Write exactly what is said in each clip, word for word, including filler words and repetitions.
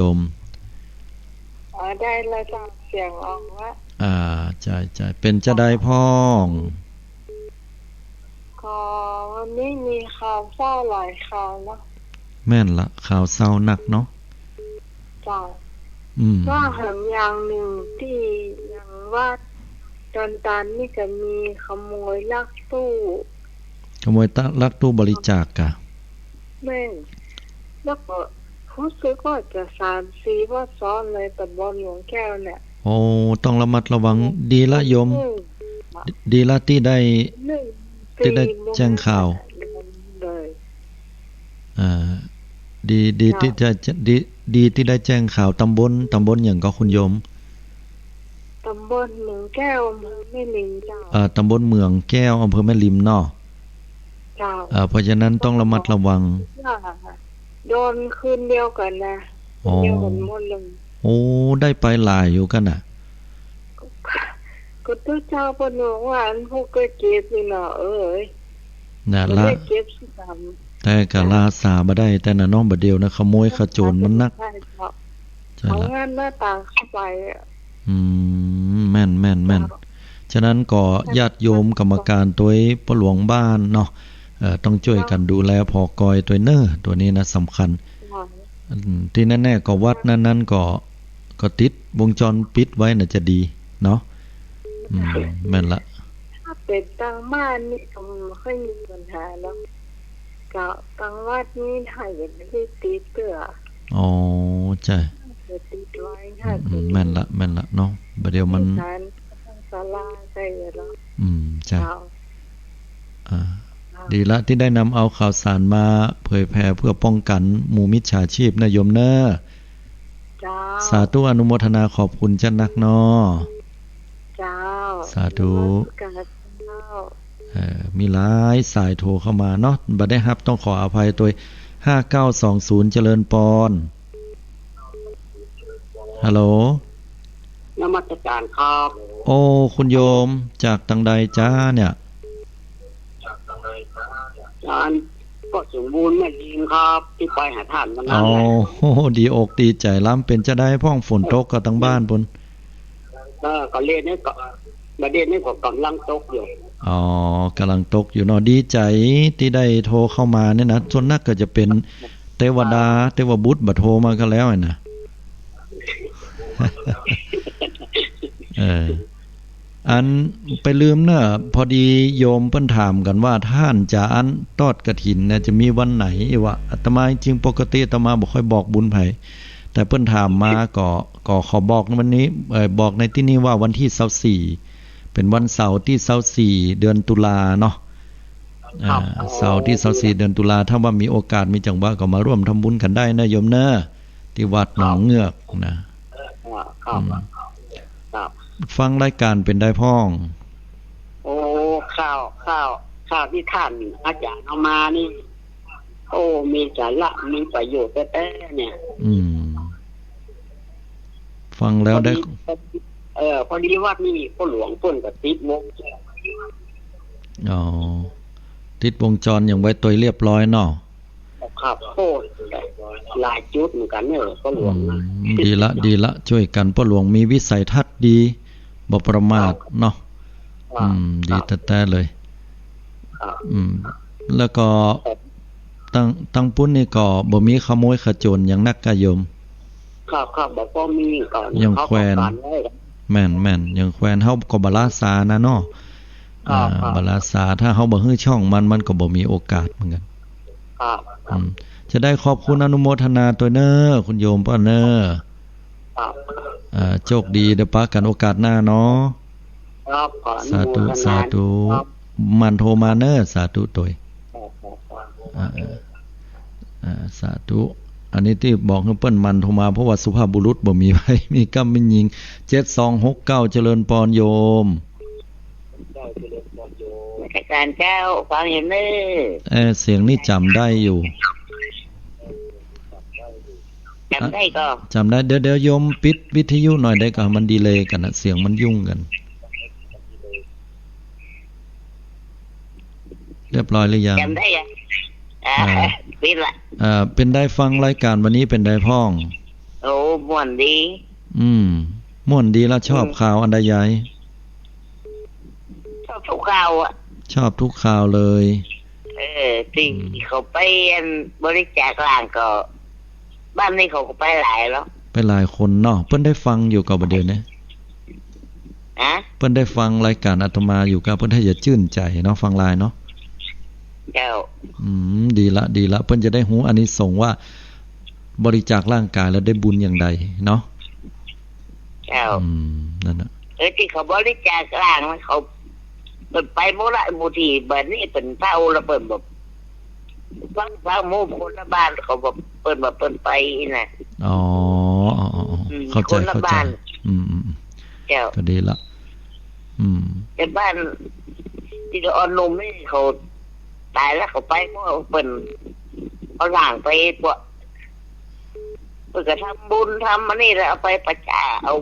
โยม อ๋อ ได้แล้วเจ้า เสียงออกละ อ่า ใจ้ ใจ้ เป๋นจาใดพ่อง ก็วันนี้มีข่าวเศร้าหลายข่าวเนาะ แม่นละ ข่าวเศร้านักเนาะ เจ้า อืม ว่าแหมอย่างนึ่งตี้ยังวัดดอนตาลนี่ก็มีขโมยลักตู้ ขโมยตะ ลักตู้บริจาคก่ะ แม่น แล้วก็ฮู้สึกว่าจะสามสี่วัดซ้อนในตำบลหลวงแก้วเนี่ย โอ้ ต้องระมัดระวัง อืม ดีละโยม อืม ดีละตี้ได้ หนึ่ง ตี้ได้แจ้งข่าว เลย อ่า ดี ดี เจ้า ตี้ได้ ดี ดีตี้ได้แจ้งข่าว ตำบล ตำบลหยังก่อคุณโยม ตำบลหลวงแก้ว อำเภอแม่ริมเจ้า อ่า ตำบลหลวงแก้ว อำเภอแม่ริมเนาะ เจ้า อ่า เพราะฉะนั้นต้องระมัดระวัง โดนคืนเดียวกั๋นนะ อ๋อ คืนเดียวกั๋นหมดเลย โอ้ ได้ไปหลายอยู่กั๋นน่ะ ก็ตุ๊เจ้าเปิ้นบอกว่าอันผู้ก็เก็บนี่เนาะ เอ้ย น่ะ บ่ ละ ได้เก็บสักกำ แต่ก็ละสาบ่ได้ แต่น่ะเนาะ บ่าเดี่ยวนะ ขโมยขโจรมันนัก ใจ้เจ้า ใจ้ละ เอางานหน้าต่างเข้าไปอะ อืม แม่น แม่น แม่น เจ้า ฉะนั้นก็ญาติโยมกรรมการตวย ป้อหลวงบ้านเนาะ เอ่อ ต้องจ้วยกั๋นดูแลผ่อกอยตวยเน่อ ตั๋วนี้นะสำคัญ เจ้า อืม ตี้แน่ๆ ก็วัดนั้นๆ ก็ ก็ติดวงจรปิดไว้น่ะจะดีเนาะ อืม แม่นละ ถ้าเป๋นตางบ้านนี่ก็บ่ค่อยมีปัญหาหรอก ก็ตางวัดนี่ถ้าอยากได้ติดเตื้อ อ๋อ ใจ้ จะติดไว้ อืม ถ้า อืม เป๋น แม่นละ แม่นละเนาะ บ่าเดี่ยวมัน ศาล ศาลาใจ้ละ อืม ใจ้ เจ้า อ่า เจ้า ดีละตี้ได้นำเอาข่าวสารมาเผยแผ่เพื่อป้องกั๋นหมู่มิจฉาชีพนะโยมเน่อ เจ้า สาธุ อนุโมทนาขอบคุณจ้านักเนาะ เจ้า สาธุ นมัสการเจ้า เอ่อ มีหลายสายโทรเข้ามาเนาะ บ่ได้ฮับต้องขออภัยตวย ห้าเก้าสองศูนย์ เจริญปอน ฮัลโหล นมัสการครับ โอ้ คุณโยม จากตางใดจ๊ะเนี่ย จากตางใดจ๊ะเนี่ย อัน ก็สมบูรณ์แม่ริมครับ ตี้ไปหาต้านวันนั้นแหละ โอ้โห ดีอกดีใจ๋ล้ำ เป๋นจาใดพ่อง ฝนตกก่อตางบ้านปู๊น เออ ก็เดี๋ยวนี้ก็ บ่าเดี่ยวนี้ก็ก่ำลังตกอยู่ อ๋อ ก่ำลังตกอยู่เนาะ ดีใจ๋ตี้ได้โทรเข้ามาเนี่ยนะ ส่วนนักก็จะเป๋นเตวดา เตวบุตร บ่โทรมาก็แล้วน่ะ เออ อันไปลืมเน่อ พอดีโยมเปิ้นถามกั๋นว่าต้านจะอั้นตอดกฐินเนี่ยจะมีวันไหนวะ อาตมาจริงปกติอาตมาบ่ค่อยบอกบุญใผ แต่เปิ้นถามมาก็ ก็ขอบอกวันนี้ เอ่อ บอกในตี้นี่ว่าวันตี้ซาวสี่ เป๋นวันเสาร์ตี้ซาวสี่ เดือนตุลาเนาะ อ่า ครับ เสาร์ตี้ซาวสี่ เดือนตุลา ถ้าว่ามีโอกาสมีจังหวะก็มาร่วมทำบุญกั๋นได้นะโยมเน่อ ตี้วัดหนองเงือกนะ อ่า ครับ อืม ครับ ฟังรายก๋านเป๋นใดพ่อง โอ้ ข่าว ข่าว ข่าวตี้ต้านอาจ๋ารย์เอามานี่ โอ้ มีสาระ มีประโยชน์แต๊ๆ เนี่ย อืม ฟังแล้วได้ พอดี เอ่อ พอดีวัดนี่ป้อหลวงเปิ้นก็ติดวง อ๋อ ติดวงจรหยังไว้ตวยเรียบร้อยเนาะ ครับ โอ้ หลายจุดเหมือนกั๋นเน่อ ป้อหลวงนะ อืม ดีละ ดีละ จ้วยกั๋น ป้อหลวงมีวิสัยทัศน์ดี บ่ประมาท ครับ เนาะ ครับ อืม ดีแต๊ๆ เลย ครับ อืม แล้วก็ ครับ ตาง ตางปุ้นนี่ก็บ่มีขโมยขโจรหยังนักก่ะโยม ครับ ครับ บ่ บ่มีก่อน ยังแควน เขาป้องกั๋นไว้ แม่น แม่น ยังแควน เฮาก็บ่ละสานะเนาะ ครับ อ่า ครับ บ่ละสา ถ้าเฮาบ่หื้อช่องมัน มันก็บ่มีโอกาสเหมือนกั๋น ครับ อืม จะได้ขอบคุณอนุโมทนาตวยเน่อ คุณโยมป้อเน่อ ครับ อ่า โชคดี เดี๋ยวปะกั๋นโอกาสหน้าเนาะ ครับ ขออนุโมทนา สาธุ สาธุ ครับ หมั่นโทรมาเน่อ สาธุตวย ครับ ครับ ครับ อ่า อ่า อ่า สาธุ อันนี้ตี้บอกหื้อเปิ้นหมั่นโทรมา เพราะว่าสุภาพบุรุษบ่มีไผ มีก้ำมีญิง เจ็ดสองหกเก้า เจริญปอนโยม นมัสการเจ้า ฟังอยู่เน่อ เอ่อ เสียงนี่จ๋ำได้อยู่ จ๋ำได้ก่อ จ๋ำได้ เดี๋ยว เดี๋ยวโยมปิดวิทยุหน่อยได้ก่อ มันดีเลย์กั๋นนะ เสียงมันยุ่งกั๋น เรียบร้อยหรือยัง จ๋ำได้ยัง อ่า อ่า ปิดละ อ่า เป๋นใดฟังรายก๋านวันนี้เป๋นใดพ่อง โอ้ ม่วนดี อืม ม่วนดี แล้วชอบ อืม ข่าวอันใดยาย ชอบทุกข่าวอะ ชอบทุกข่าวเลย เออ ตี้ อืม เขาไปอันบริจาคร่างก็ บ้านนี้เขาก็ไปหลายแล้ว ไปหลายคนเนาะ เปิ้นได้ฟังอยู่ก่อบ่าเดี่ยวนี้ ฮะ เปิ้นได้ฟังรายก๋านอาตมาอยู่ก่อ เปิ้นถ้าจะจื้นใจ๋เนาะ ฟังลายเนาะ เจ้า อืม ดีละ ดีละ เปิ้นจะได้ฮู้อานิสงส์ว่า บริจาคร่างก๋ายแล้วได้บุญอย่างใดเนาะ เจ้า อืม นั่นน่ะ เออ ตี้เขาบริจาคร่างเขา เปิ้นไปหมดละ หมู่ตี้ บัดนี้เปิ้นเฒ่าแล้ว เปิ้นแบบ ฟัง ฟังหมู่คนละบ้านเขาบอก เปิ้นว่าเปิ้นไปน่ะ อ๋อ อ๋อ อ๋อ อ๋อ อืม เข้าใจ๋ คนละ เข้าใจ๋ บ้าน อืม อืม อืม เจ้า ก็ดีละ อืม แต่บ้านตี้ละอ่อนหนุ่มนี่เขาต๋ายแล้ว เขาไป เพราะว่าเปิ้นเอาร่างไป พวก เปิ้นก็ทำบุญทำอันนี้แล้ว เอาไปประจา เอา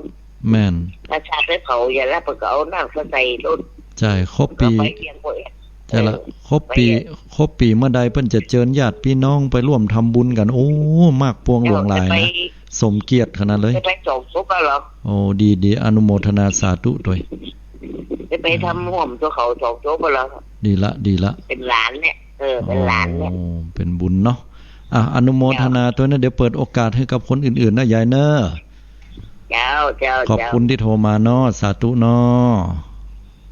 แม่น ประจาไปเผาอย่างแล้ว เปิ้นก็เอานั่นก็ใส่รถ ใจ้ ครบปี๋ เอาไปเวียงบ่เอ็ด ใจ้ละ เออ ครบปี๋ ไปเวียง ครบปี๋เมื่อใดเปิ้นจะเจิญญาติปี้น้องไปร่วมทำบุญกั๋น โอ้ มากปวงหลวงหลายนะ เออ จะไป สมเกียรติขนาดเลย จะไปสองศพแล้วเหรอ โอ้ ดี ดี อนุโมทนาสาธุตวย จะไปทำร่วมกับเขาสองศพแล้วเหรอ ดีละ ดีละ เป๋นหลานเนี่ย เออ เป๋นหลานเนี่ย โอ้ เป๋นบุญเนาะ อ่ะ อนุโมทนาตวยนะ เดี๋ยวเปิดโอกาสหื้อกับคนอื่นๆ นะยายเนาะ เจ้า เจ้า ขอบคุณตี้โทรมาเนาะ สาธุเนาะ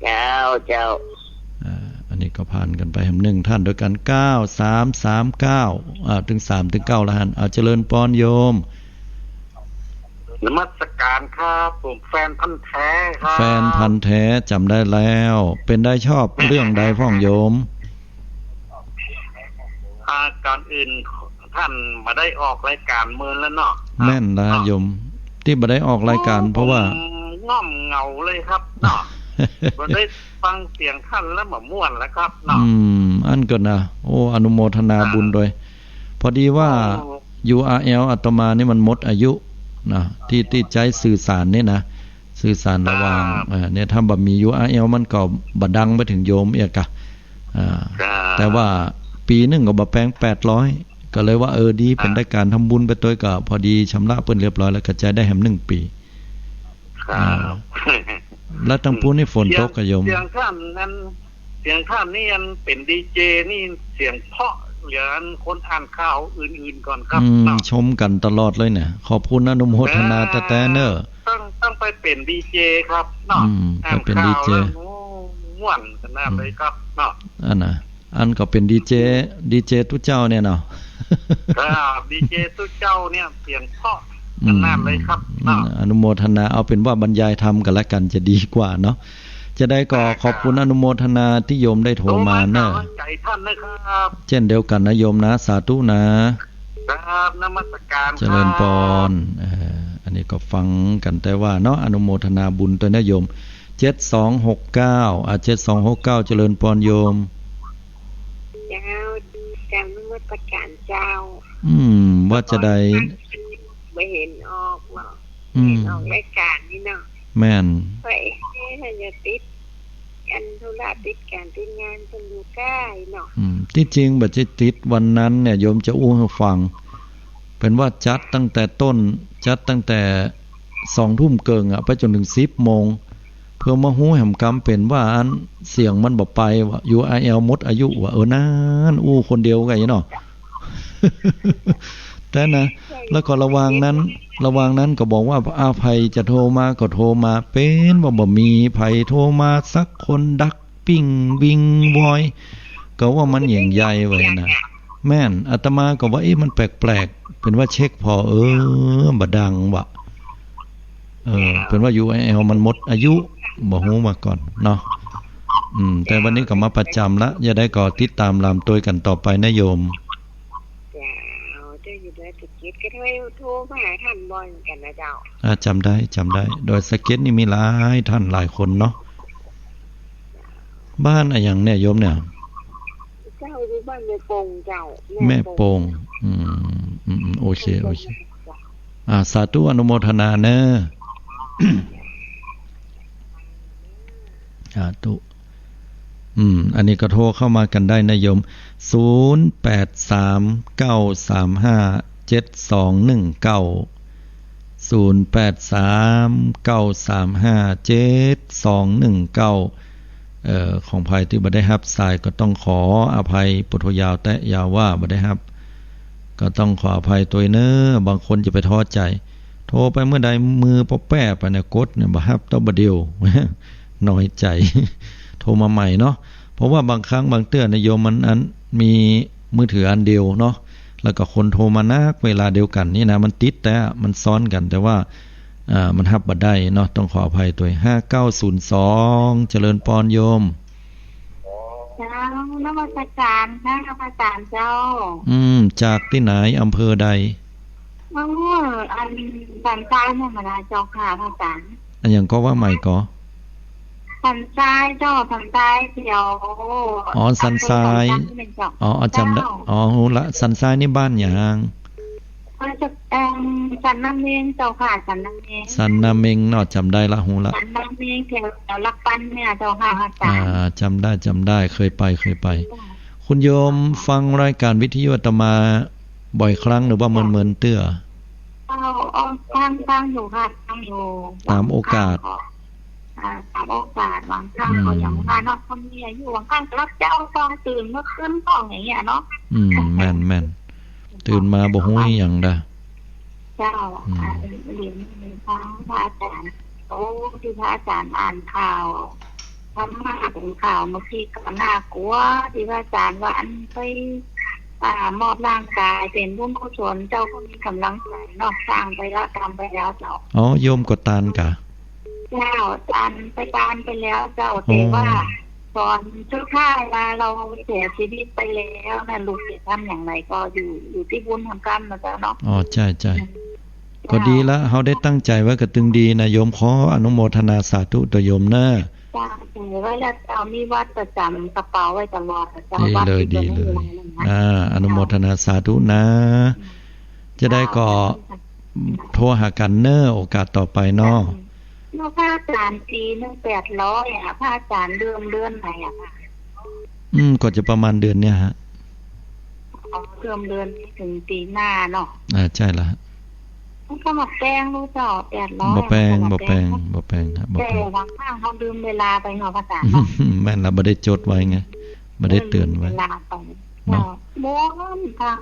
เจ้า เจ้า อ่า อันนี้ก็ผ่านกั๋นไปแหมหนึ่งต้านตวยกั๋น เก้าสามสามเก้า อ่า เถิงสามเถิงเก้าแล้วหั้น อ่า เจริญปอนโยม นมัสการครับ ผมแฟนพันธุ์แท้ครับ แฟนพันธุ์แท้จ๋ำได้แล้ว เป๋นใดชอบเรื่องใดพ่องโยม อ่า ก่อนอื่นต้านบ่ได้ออกรายก๋านเมินแล้วเนาะ แม่นละโยม ตี้บ่ได้ออกรายก๋าน โอ้ เพราะว่า ผมง่อมเหงาเลยครับเนาะ บ่ได้ฟังเสียงต้านแล้วบ่ม่วนแล้วครับเนาะ อืม อันก่อนนะ โอ้ อนุโมทนาบุญตวย อ่า พอดีว่า โอ้ ยูอาร์แอล อาตมานี่มันหมดอายุนะ ตี้ ตี้ใจ๊สื่อสารนี่นะ สื่อสารระหว่าง ครับ เอ่อ เนี่ย ถ้าบ่มี ยูอาร์แอล มันก็บ่ดังไปเถิงโยมเอียกอะ อ่า ครับ แต่ว่าปี๋นึ่งก็บ่แปงแปดร้อย ก็เลยว่า เออ ดี ครับ เป๋นรายก๋านทำบุญไปตวย ก็พอดีชำระเปิ้นเรียบร้อยแล้ว ก็จะได้แหมหนึ่งปี๋ ครับ อ่า แล้วตังปู๊นนี่ฝนตกก่อโยม เสียง เสียงต้านนั้น เสียงต้านนี่อันเป๋นดีเจนี่เสียงเพราะเหลืออันคนอ่านข่าวอื่นๆ ก่อนครับ อืม เนาะ ชมกั๋นตลอดเลยเนี่ย ขอบคุณอนุโมทนา เออ แต๊ๆ เน่อ ต้อง ต้องไปเป๋นดีเจครับเนาะ อืม อ่าน ไปเป๋นดีเจ ข่าวแล้ว โอ้ ม่วนขนาดเลยครับเนาะ อันน่ะ อันก็เป๋นดีเจ ดีเจตุ๊เจ้าเนี่ยเนาะ ครับ ดีเจตุ๊เจ้าเนี่ยเสียงเพราะ อืม ขนาดเลยครับเนาะ อืม อนุโมทนา เอาเป๋นว่าบรรยายธรรมกั๋นละกั๋นจะดีกว่าเนาะ จะได้ก็ ครับ ขอบคุณอนุโมทนาตี้โยมได้โทรมาเน่อ โทรมาข่าวใจต้านนะครับ เจ้นเดียวกั๋นนะโยมนะ สาธุนะ ครับ นมัสการครับ เจริญปอน เอ่อ อันนี้ก็ฟังกั๋นแต่ว่าเนาะ อนุโมทนาบุญตวยนะโยม เจ็ดสองหกเก้า อ่ะ เจ็ดสองหกเก้า เจริญปอนโยม เจ้า เจ้า นมัสการเจ้า อืม ว่าจะใด บ่เห็นออกเนาะ อืม บ่เห็นออกรายก๋านนี่เนาะ แม่น ข้อยเอ๊ะ จะติด อันธุระติดก๋านติดงานเปิ้นอยู่ก้าเนาะ อืม ตี้จริงบ่ใจ้ติดวันนั้นเนี่ย โยมจะอู้หื้อฟัง เป๋นว่าจัดตั้งแต่ต้น จัดตั้งแต่สองทุ่มเกิ่งอะ ไปจ๋นเถิงสิบโมง เปื้อมาฮู้แหมกำเป๋นว่าอันเสียงมันบ่ไปว่ะ ยูอาร์แอล หมดอายุว่ะ เออ นั้น อู้คนเดียวกั๋นเนาะ แต่นะ แล้วก็ระหว่างนั้น ระหว่างนั้นก็บอกว่า อา ใผจะโทรมาก็โทรมา เป๋นว่าบ่มีใผโทรมาสักคน ดักปิ้งวิงวอย ก็ว่ามันอย่างใหญ่ไว้นะ แม่น อาตมาก็ว่า เอ๊ะ มันแปลกๆ เป๋นว่าเช็คผ่อ เออ บ่ดังว่ะ เออ เป๋นว่า ยูอาร์แอล มันหมดอายุ บ่ฮู้มาก่อนเนาะ อืม แต่วันนี้ก็มาประจ๋ำละ จะใดก็ติดต๋ามหลามตวยกั๋นต่อไปนะโยม เจ้า เจ้าอยู่ดอยสะเก็ด ก็โทร โทรมาหาต้านบ่อยเหมือนกั๋นนะเจ้า อ่า จ๋ำได้ จ๋ำได้ ดอยสะเก็ดนี่มีหลายต้านหลายคนเนาะ บ้านอะหยังเนี่ยโยมเนี่ย เจ้าอยู่บ้านแม่โป่งเจ้า แม่โป่ง แม่โป่ง อืม อืม อืม โอเค โอเค เจ้า อ่า สาธุอนุโมทนาเน่อ สาธุ อืม อันนี้ก็โทรเข้ามากั๋นได้นะโยม ศูนย์แปดสามเก้าสามห้าเจ็ดสองหนึ่งเก้า ศูนย์แปดสาม เก้าสามห้า เจ็ดสองหนึ่งเก้า เอ่อ ของใผตี้บ่ได้ฮับสายก็ต้องขออภัย โปโทยาวแต๊ยาวว่าบ่ได้ฮับ ก็ต้องขออภัยตวยเน้อ บางคนจะไปท้อใจ๋ โทรไปเมื่อใดมือปอแป้ไปเนี่ย กดเนี่ยบ่ฮับเต๊าบ่าเดี่ยว น้อยใจ๋ โทรมาใหม่เนาะ เพราะว่าบางครั้งบางเตื้อนะโยม มันอัน มีมือถืออันเดียวเนาะ แล้วก็คนโทรมานักเวลาเดียวกั๋นนี่นะ มันติดแต่มันซ้อนกั๋น แต่ว่า อ่า มันฮับบ่ได้เนาะ ต้องขออภัยตวย ห้าเก้าศูนย์สอง เจริญปอนโยม เจ้า นมัสการค่ะ พระอาจารย์เจ้า อืม จากตี้ไหน อำเภอใด อ๋อ อันสันทรายเนี่ยมานะเจ้าค่ะ พระอาจารย์ อะหยังก็ว่าใหม่ก่อ สันทรายเจ้า สันทรายแถว อ๋อ สันทราย อำเภอสันทรายเนี่ยเจ้า อ๋อ อ๋อ จ๋ำได้ เจ้า อ๋อ ฮู้ละ สันทรายนี่บ้านหยัง เอ่อ จะ เอิ่ม สันนาเม็งเจ้าค่ะ สันนาเม็ง สันนาเม็งเนาะ จ๋ำได้ละ ฮู้ละ สันนาเม็งแถว แถวลักปันเนี่ยเจ้าค่ะ อาจ๋ารย์ อ่า จ๋ำได้ จ๋ำได้ เคยไป เคยไป เจ้า คุณโยมฟังรายการวิทยุอาตมาบ่อยครั้งหรือว่าเมินๆเตื้อ เจ้า อ๋อ ฟัง ฟังอยู่ค่ะ ฟังอยู่ ต๋ามโอกาส บางครั้งก็ อ่า ต๋ามโอกาส บางครั้งก็ อืม อย่างว่าเนาะ คนมีอายุ บางครั้งก็รับเจ้า ก็ตื่นเมื่อคืนก็อย่างเงี้ยเนาะ อืม แม่น แม่น ตื่นมาบ่ฮู้อิหยังดา เจ้า อืม อ่า เรียน เรียนฟังพระอาจารย์ โอ้ ตี้พระอาจารย์อ่านข่าว ธรรมะเป็นข่าวเมื่อกี้ก็น่ากลัว ตี้พระอาจารย์ว่าอันไป อ่า มอบร่างกายเป็นบุญกุศล เจ้าก็มีก๋ำลังใจ๋เนาะ สร้างไปแล้ว ทำไปแล้วเจ้า อ๋อ โยมก็ตานก่ะ เจ้า ตานไป ตานไปแล้วเจ้า อ๋อ แต่ว่าต๋อนสุดท้ายมาเราเสียชีวิตไปแล้วนะ ลูกจะทำอย่างไรก็อยู่ อยู่ตี้บุญตี้ก๋รรมนะเจ้าเนาะ อ๋อ ใจ้ ใจ้ อืม ก็ดีละ เฮาได้ตั้งใจ๋ไว้ก็ตึงดีนะ โยมขออนุโมทนาสาธุตวยโยมเน้อ ตั้งใจ๋ไว้แล้วเจ้า มีวัตรประจ๋ำกระเป๋าไว้ตลอดนะเจ้า ดีเลย วัตรตี้จะไม่มีอะไรนะ ดีเลย อ่า อนุโมทนาสาธุนะ จะได้ก็ เจ้า โทรหากั๋นเน้อ โอกาสต่อไปเนาะ เจ้า แล้วพระอาจารย์ ปีหนึ่งแปดร้อยอะ พระอาจารย์เริ่มเดือนไหนอะคะ อืม ก็จะประมาณเดือนเนี้ยฮะ อ๋อ เริ่มเดือนนี้ถึงปีหน้าเนาะ อ่า ใจ้ละ มันก็บ่แปงลูกเจ้า แปดร้อย บ่แปง มันก็บ่แปง บ่แปง บ่แปงฮะ บ่แปง แต่บางครั้งเฮาลืมเวลาไปเนาะ พระอาจารย์เนาะ แม่นละ บ่ได้จดไว้ไง บ่ได้เตือนไว้ ลืมเวลาไป เนาะ เจ้า ม่วน ฟัง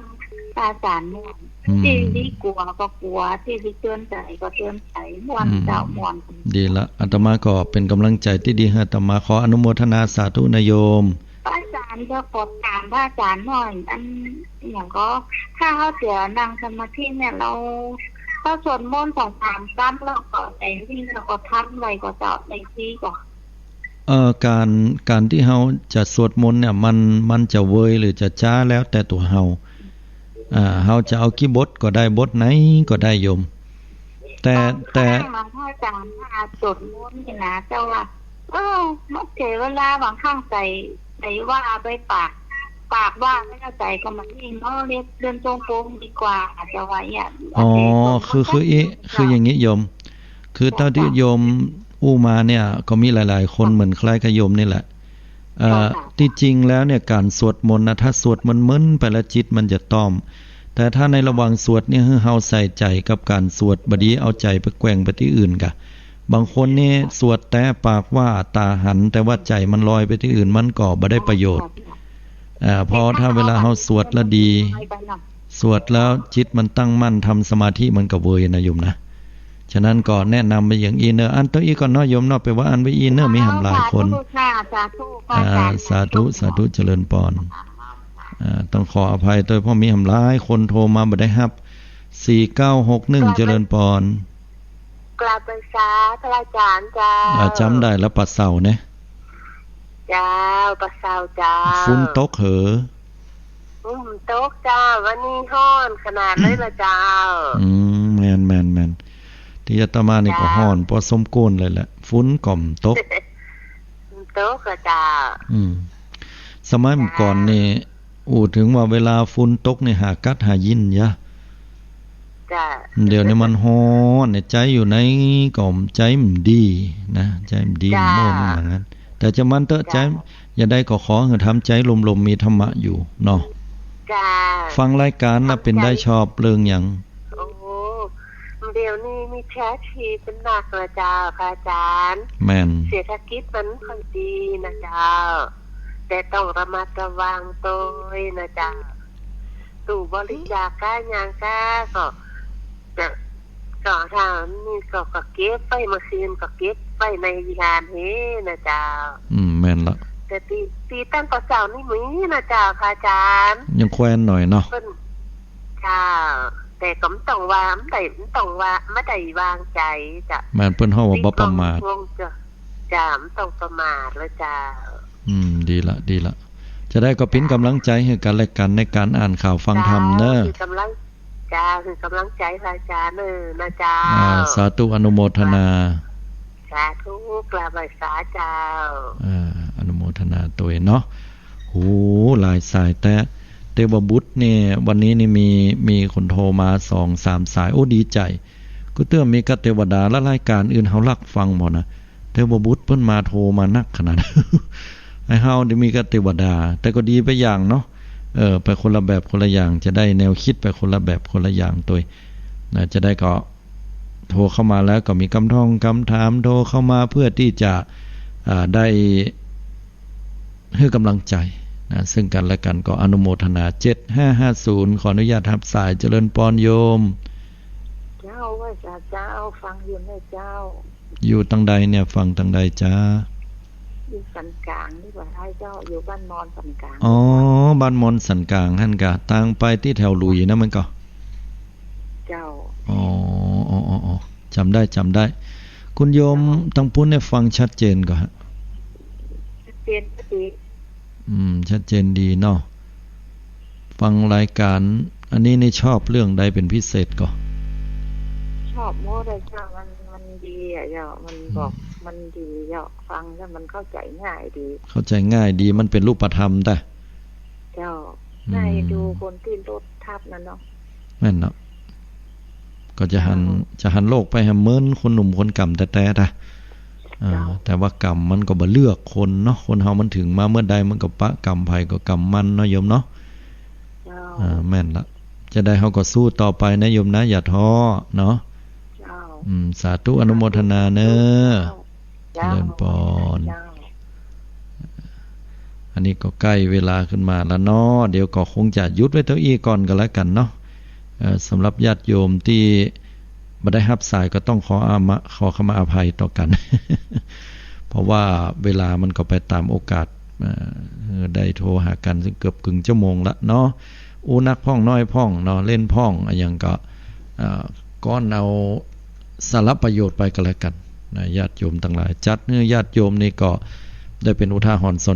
พระอาจารย์ม่วน อืม ตี้ดีกลัวก็กลัว ตี้ดีเตือนใจ๋ก็เตือนใจ๋ ม่วน อืม เจ้า ม่วน ดีละ อาตมาก็เป็นกำลังใจ๋ตี้ดีหื้ออาตมา ขออนุโมทนาสาธุนะโยม พระอาจารย์ จะขอถามพระอาจารย์หน่อย อัน อะหยังก็ ถ้าเฮาจะนั่งสมาธิเนี่ย เรา เฮาสวดมนต์สองสามจำแล้วก็ได้นิ่ง แล้วก็ทำไว้ก็เจ้า ได้ดีกว่า เอ่อ ก๋าน ก๋านตี้เฮาจะสวดมนต์เนี่ย มัน มันจะเวยหรือจะจ๊าแล้วแต่ตั๋วเฮา อ่า เฮาจะเอากี่บทก็ได้ บทไหนก็ได้โยม แต่ บางครั้ง แต่ นะพระอาจารย์ ถ้าสวดมนต์นี่นะ เจ้าว่า เออ มันเสียเวลา บางครั้งใจ๋ ใจ๋ว่าไปปาก ปากว่าไปแล้วใจ๋ก็บ่นิ่งเนาะ เลียน เลียนจงกรมดีกว่า เจ้าว่าเนี่ย อ๋อ คือ คืออี้ คืออย่างนี้โยม คือเต้าตี้โยมอู้มาเนี่ย ก็มีหลายๆ คนเหมือนคล้ายกับโยมนี่แหละ เอ่อ เจ้าค่ะ ตี้จริงแล้วเนี่ย ก๋านสวดมนต์นะ ถ้าสวดเมินๆ ไปแล้วจิตมันจะต้อม แต่ถ้าในระหว่างสวดเนี่ย หื้อเฮาใส่ใจ๋กับก๋านสวด บ่ดีเอาใจ๋ไปแกว่งไปตี้อื่นก่ะ บางคนนี่สวดแต่ปากว่าต๋าหัน แต่ว่าใจ๋มันลอยไปตี้อื่น มันก็บ่ได้ประโยชน์ อ่า เพราะถ้าเวลาเฮาสวดแล้วดี สวดแล้วจิตมันตั้งมั่น ทำสมาธิมันก็เวยนะโยมนะ ฉะนั้นก็แนะนำไปอย่างอี้เน้อ อั้นเต้าอี้ก่อนเนาะโยมเนาะ ไปว่าอั้นไว้อี้เน้อ มีหำหลายคน สาธุค่ะ สาธุค่ะ อ่า อาจารย์ สาธุ สาธุ เจริญปอน อ่า ต้องขออภัยตวย เพราะมีหำหลายคนโทรมาบ่ได้ฮับ สี่เก้าหกหนึ่ง เจริญปอน กราบไหว้สาพระอาจารย์เจ้า อ่า จ๋ำได้ละ ป๋าเสาเนี่ย เจ้า ป๋าเสาเจ้า ฝนตกเหรอ ฝนตกเจ้า วันนี้ฮ้อนขนาดเลยละเจ้า อืม แม่น แม่น แม่น ตี้อาตมานี่ก็ฮ้อน เจ้า ปอสมควรเลยแหละ ฝนก็บ่ตก ฝนตกละเจ้า อืม สมัยก่อนนี่ อู้ เถิงว่าเวลาฝนตกนี่หากัดหายินยะ เจ้า เดี๋ยวนี้มันฮ้อนเนี่ย ใจ๋อยู่ไหนก็ใจ๋บ่ดีนะ ใจ๋บ่ดี เจ้า โม่นอย่างนั้น แต่จะมันเต๊อะ เจ้า ใจ๋ อย่างใดก็ขอหื้อทำใจ๋ลมๆ มีธรรมะอยู่เนาะ เจ้า ฟังรายการน่ะ เป๋นได้ชอบเรื่องหยัง โอ้โห มัน เดี๋ยวนี้มิจฉาชีพมันนักนะเจ้า พระอาจารย์ แม่น เศรษฐกิจมันค่อยดีนะเจ้า แต่ต้องระมัดระวังตวยนะเจ้า ตู้บริจาคก้าหยังก้าก็ จะ ก็ถ้ามีก็ ก็เก็บไว้ เมื่อคืนก็เก็บไว้ในวิหารเฮนะเจ้า อืม แม่นละ แต่ตี้ ตี้ตั้งแต่เจ๊านี่มีนะเจ้า พระอาจารย์ ยังแควนหน่อยเนาะ เปิ้น เจ้า แต่ก็บ่ต้องว่า บ่ได้ บ่ต้องว่า บ่ได้วางใจ๋เจ้า แม่น เปิ้นฮ้องว่าบ่ประมาท คงจะ เจ้า บ่ต้องประมาทเลยเจ้า อืม ดีละ ดีละ จะได้ก็เป๋นก๋ำลังใจ๋หื้อกั๋นและกั๋นในก๋านอ่านข่าวฟังธรรมเน่อ เจ้า หื้อก๋ำลัง เจ้า หื้อก๋ำลังใจ๋พระอาจารย์เน่อนะเจ้า อ่า สาธุ อนุโมทนา สาธุ กราบไหว้สาเจ้า อ่า อนุโมทนาตวยเนาะ โห หลายสายแต๊ เตวบุตรเนี่ย วันนี้นี่มี มีคนโทรมาสองสามสาย โอ้ ดีใจ๋ ก็เตื้อมีกะเตวดา และรายก๋านอื่นเฮาลักฟังหมดนะ เตวบุตรเปิ้นมาโทรมานักขนาด ไอ้เฮานี่มีกะเตวดา แต่ก็ดีไปอย่างเนาะ เออ ไปคนละแบบคนละอย่าง จะได้แนวกึ๊ดไปคนละแบบคนละอย่างตวยนะ จะได้ก็โทรเข้ามาแล้วก็มีกำท่องกำถามโทรเข้ามาเพื่อตี้จะ อ่า ได้ หื้อก๋ำลังใจ๋นะ ซึ่งกั๋นและกั๋นก็อนุโมทนา เจ็ดห้าห้าศูนย์ ขออนุญาตฮับสาย เจริญปอนโยม เจ้า ไหว้สาเจ้า ฟังอยู่นะเจ้า อยู่ตังใดเนี่ย ฟังตังใดจ๊ะ อยู่สันก๋างนี่กว่าได้เจ้า อยู่บ้านมอนสันก๋าง อ๋อ บ้านมอนสันก๋างหั้นกา ตางไปตี้แถวหลุยนะมันก็ เจ้า อ๋อ อ๋อ อ๋อ อ๋อ จ๋ำได้ จ๋ำได้ คุณโยม เจ้า ตังปุ้นเนี่ยฟังชัดเจนก่อฮะ ชัดเจนก็ดี อืม ชัดเจนดีเนาะ ฟังรายก๋าน อันนี้นี่ชอบเรื่องใดเป๋นพิเศษก่อ ชอบหมดเลยเจ้า มัน มันดีอะเจ้า มัน อืม บอก มันดีเจ้า ฟังแล้วมันเข้าใจ๋ง่ายดี เข้าใจ๋ง่ายดี มันเป๋นรูปธรรมตะ เจ้า อืม ได้ดูคนตี้รถทับนั่นเนาะ แม่นเนาะ ก็จะหัน เจ้า จะหันโลกไปแหมเหมือนคนหนุ่มคนก่ำแต๊ๆ ตะ อ่า เจ้า แต่ว่าก่ำมันก็บ่เลือกคนเนาะ คนเฮามันเถิงมาเมื่อใดมันก็ปะก่ำใผก็ก่ำมันเนาะโยมเนาะ เจ้า อ่า แม่นละ จะได้เฮาก็สู้ต่อไปนะโยมนะ อย่าท้อเนาะ เจ้า อืม สาธุ อนุโมทนาเน้อ เจ้า เจริญปอน เจ้า อันนี้ก็ใก้เวลาขึ้นมาแล้วเนาะ เดี๋ยวก็คงจะหยุดไว้เต้าอี้ก่อนก็แล้วกั๋นเนาะ เอ่อ สำหรับญาติโยมตี้บ่ได้ฮับสายก็ต้องขออามา ขอขมาอภัยต่อกั๋น เพราะว่าเวลามันก็ไปต๋ามโอกาส เอ่อ ได้โทรหากั๋นซึ่งเกือบเกินชั่วโมงละเนาะ อู้นักพ่องน้อยพ่องเนาะ เล่นพ่องอะหยังก็ เอ่อ ก้อนเอาสาระประโยชน์ไปก็แล้วกั๋นนะ ญาติโยมตังหลาย จัดหื้อญาติโยมนี่ก็ได้เป๋นอุทาหรณ์สอน